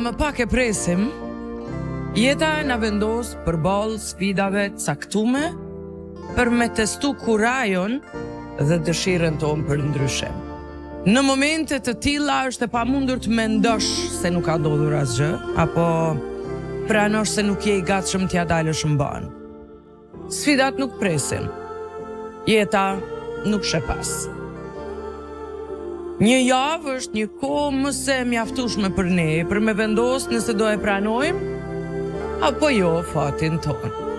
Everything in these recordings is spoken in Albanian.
më pak e presim, jeta na vendos përballë sfidave të caktume për me testu kurajon dhe dëshirën tonë për ndryshim. Në momente të tilla është e pamundur të mendosh se nuk ka ndodhur asgjë, apo pranosh se nuk je i gatshëm t'ia dalësh mbanë. Sfidat nuk presin. Jeta nuk sheh pas. Një javë është një kohë më se e mjaftueshme për ne, për me vendos nëse do e pranojmë apo jo fatin tonë.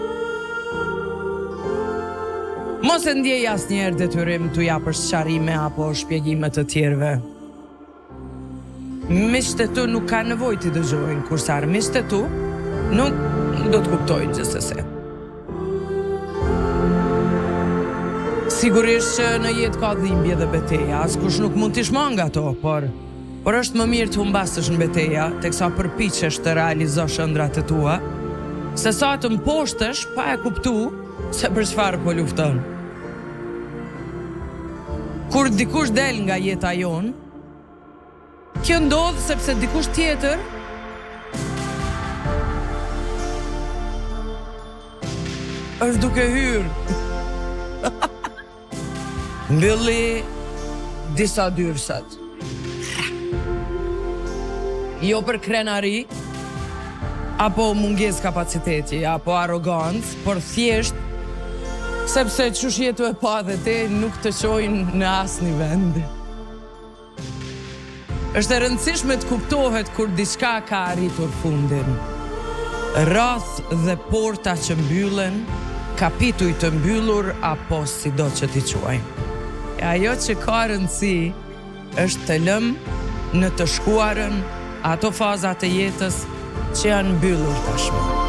Mos e ndjej asnjëherë detyrim t'u japësh sqarime apo shpjegime të tjerëve. Miqtë e tu nuk kanë nevojë t'i dëgjojnë, kurse armiqtë e tu nuk do të kuptojnë gjithsesi. Sigurisht që në jetë ka dhimbje dhe beteja, askush nuk mund t'i shmangë ato, por por është më mirë të humbasësh në beteja, teksa përpiqesh të realizosh ëndrrat e tua, se sa të mposhtesh pa e kuptu se për çfarë po lufton. Kur dikush del nga jeta jonë, Kjo ndodh sepse dikush tjetër është duke hyrë. Mbylli disa dyer sot. Jo për krenari, apo mungesë kapaciteti, apo arrogancë, por thjesht sepse qysh je tu e pa dhe ti nuk të çojnë në asnjë vend. Është e rëndësishme të kuptohet kur diçka ka arritur fundin. Rrathë dhe porta që mbyllen, kapituj të mbyllur apo sido që t'i quajmë. E ajo që ka rëndësi është të lëmë në të shkuarën ato faza të jetës që janë mbyllur tashmë.